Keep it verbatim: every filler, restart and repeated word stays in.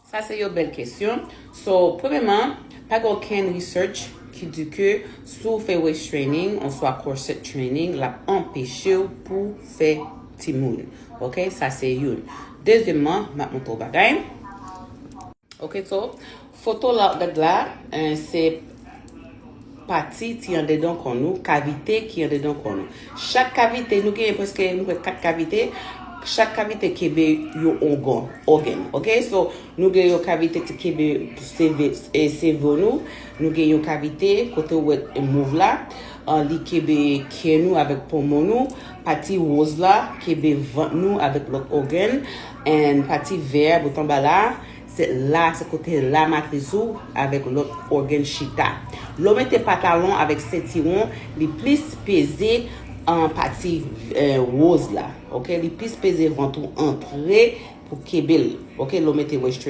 Sa se yon bèl kesyon. So, premyèman, pa gen okenn research ki di ke si w fè waist training oswa corset training, l ap anpeche w pou fè timoun. Ok, sa se youn. Dezyèmman, m ap montre w bagay. Ok, so, foto la w gad la, eh, se pati ti andedan kò nou, kavite ki andedan kò nou. Chak kavite, nou genyen prèske, nou kwè, kat kavite. Chak kavite kenbe yon ògàn, ògàn. Ok, so, nou gen yon kavite ki kenbe seve, e, sevo nou. Nou gen yon kavite kote w wè mov la. Ah, li kenbe kè nou avèk pomon nou. Pati woz la kenbe vant nou avèk lòt ògàn. And pati vè a, bout anba la, se la, se kote la matris ou avèk lòt ògàn chita. Lè w mete patalon avèk sentiwon, li plis peze an pati, eh, woz la. Ok, li plis peze vant ou antre pou kenbe l. Ok, lè w mete waist trainer.